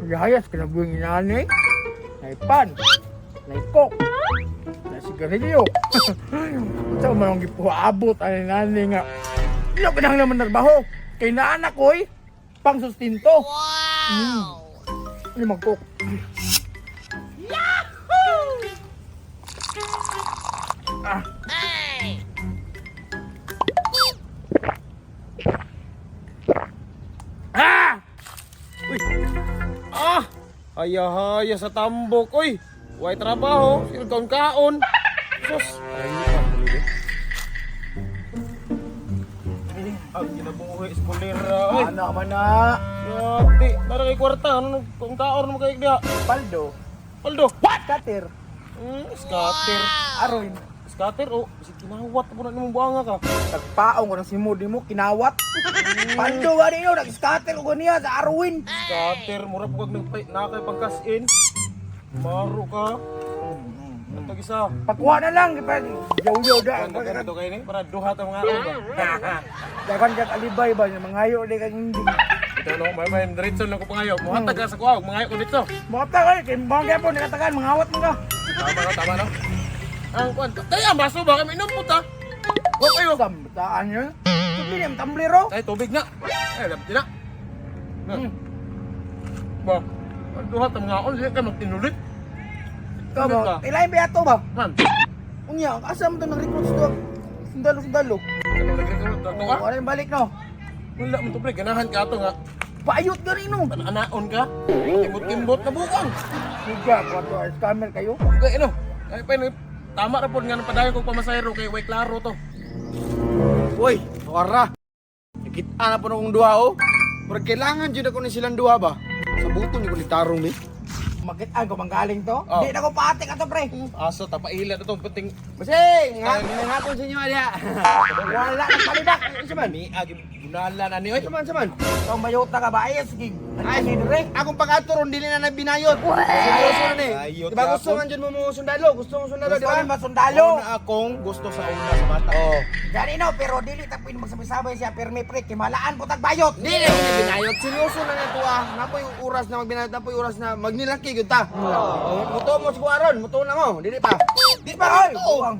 Yayas, kinabuhin inani. Naipan. Naikok. Na sigarilyo. Sa manong gipuabot ang inani nga. Ilo ka nang naman trabaho. Kay naanak ko'y pang sustinto. Wow! Ano magkok? Yahoo! Ah. Ah! Uy. Ah! Haya-haya sa tambok, uy. Way trabaho, silkaon kaon. Sus, ay pa tuloy. Ang ginabuhi eskolera, uy. Ano man na? Yati, nara kay kwarta, ano kung kaon mo kay diha? Paldo. Paldo. What? Kater. Scatter. Aroy. Scatter oh, si kinawat po na nimong buanga ka. Nagpaong ko ng simod mo, kinawat. Paldo gani no, nag-scatter ko niya sa Arwin. Scatter, mura po kag nagpay na kay pangkasin. Maro ka. Ang tag-isa. Pakuha na lang, yaw-yaw da. Ganda ganito kayo ni para duha ta mga ba. Dagan kag alibay ba, yung mangayo di kag hindi. Ito no, may may diretso lang ko pangayo. Muhatag ka sa kuha, mangayo ko dito. Mga ta kay, kay mga gyapon nakatagan, mangawat mo ka. Tama no, tama no. Ang kuan, tayo ang baso ba kami inom puta. Wa kayo. Samtaan yun. Tubli na, tamblero. Ay tubig na. Ay labdi na. Na. Ba. Ang duha ta mga on, sige ka magtinulit. Ikaw ba, ilain ba yato ba? Man. Unya, asa mo to nang-recruit sa sundalo-sundalo? Ano nagreklamo to ka? Wala yung balik no. Wala mo to pre, ganahan ka ato nga. Paayot gani no. Anaon ka. Timbot-timbot na bukang. Suga, kwato, scammer kayo. Okay, ano? Ay pa tama ra pod nga nang padayon kog pamasahero kay way klaro to. Uy, wara. Nakita na po na kong duha oh. Pero kailangan dyan ako ni silang duha ba? Sa buto ni ko ni tarong ni. Makitaan ko manggaling to. Oh. Di na ko patik ato pre. Asa ta paila na tong puting Basing! Hapon sa inyo adya. Wala nang palidak. Isa man? ni agi bunala na ni oy. Isa man, isa man. Ikaw mayota ka ba? Ay, sige. Ay, Ano ni dire? Akong pag-aturon, dili na nabinayot. Seryoso na ni. Bayot Diba gusto yapon. man dyan mo mo sundalo? Gusto mo sundalo, Gusto di ba? man ba sundalo? Una akong gusto sa una sa bata. Oh. Gani no, pero dili ta pwede magsabay-sabay siya pirmi pre kay malaan putag bayot. Dili na binayot. Seryoso na nga to ah. Napoy oras na magbinayot, napoy oras na magnilaki gyud ta. Oh, muto mo si Kuaron, muto na mo. Dili pa. Di pa oy. Oh.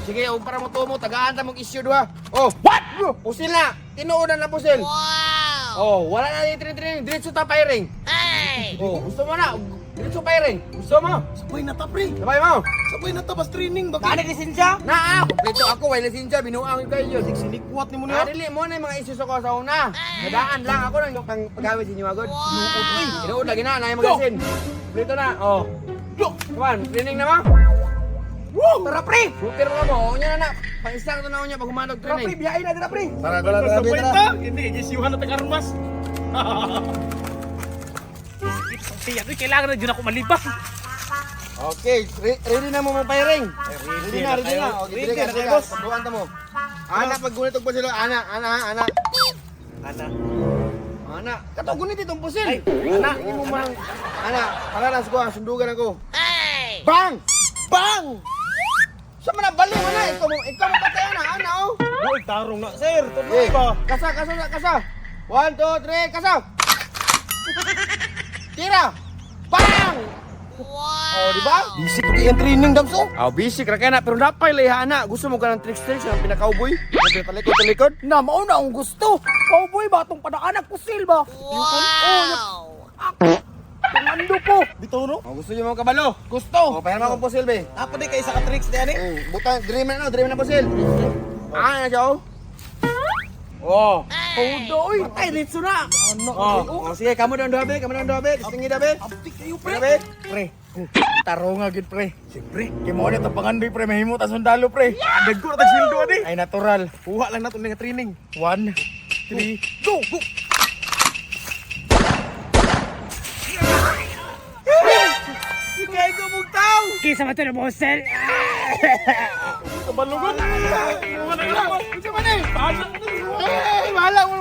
Sige, og para mo tumo, tagaan ta mong issue duha. Oh, what? Pusil na. Tinuod na na pusil. Wow. Oh, wala na ni training, diretso ta firing. Ay. Oh, gusto mo na. Diretso firing. Gusto mo? Sabay na ta pre. Sabay mo. Sabay na ta bas training ba. Gani lisensya? Na, kompleto ako, way lisensya, binuang yung kayo. Sinikwat ni mo Ah, niya. dili mo na yung mga issues ako sa una. Nadaan lang ako nang pang pagawin sa inyo agad. Tinuod, uy. Tinuod lagi na, na yung magasin. Kompleto na. Oh. Go. Come on, training na mo. Woo! Tara pre. Shooter mo mo. Unya na na. Pang-isang to na unya pag humanog Tara pre, training. biyahe na dira pre. Tara, Sabay ta. Hindi gisyuhan na tag armas. Siya, kailangan na dyan ako malibang. Okay, ready na mo mo firing. Ready na, ready na. Okay, Ready ready na na, kayo, boss. Pagbuan ta mo. Ana, pag gunit og pusil, ana, ana, ana. Ana. Ana, kato gunit itong pusil. Ay, ana. Imo man. Ana, para lang ko, sundugan ako. Bang! Bang! Sa man bali man na, ikaw mo patay ana, ana oh. Uy, tarong na sir. Tuloy Eh, ba? kasa, kasa, kasa. 1, 2, 3, kasa. Tira. Bang! Wow! Oh, di ba? Basic kay ang training damso. Ah, basic ra kay na pero napay layha na. Gusto mo ka ng tricks tricks ng pinaka-cowboy? Ng pinatalikod-talikod? Na mao na ang gusto. Cowboy ba tong padaanak pusil ba? Wow! Tumando ko. Bitaw no. Oh, gusto niyo mo kabalo? Gusto. Oh, pahiram akong pusil be. Apo di kay isa ka tricks di ani. Butan, dream na no, dream na pusil. Ah, na siya oh. Oh. Paudo oy. Patay diretso na. Oh, oh, sige, kamo na ang duha be, kamo na ang duha be. Tingi na be. Aptik kayo pre. Pre. Pre. Tarong nga gid pre. Siyempre, kay mao na to pangandoy pre, mahimo ta sundalo pre. Dagko na tag sildo ani. Ay natural. Kuha lang nato nga training. 1 3 go! Go! Sige, ko mong tao. Kisa ba ito na bosel? Kabalugon. Kuha na lang. Unsa man eh? Bahala na. Eh, bahala mo.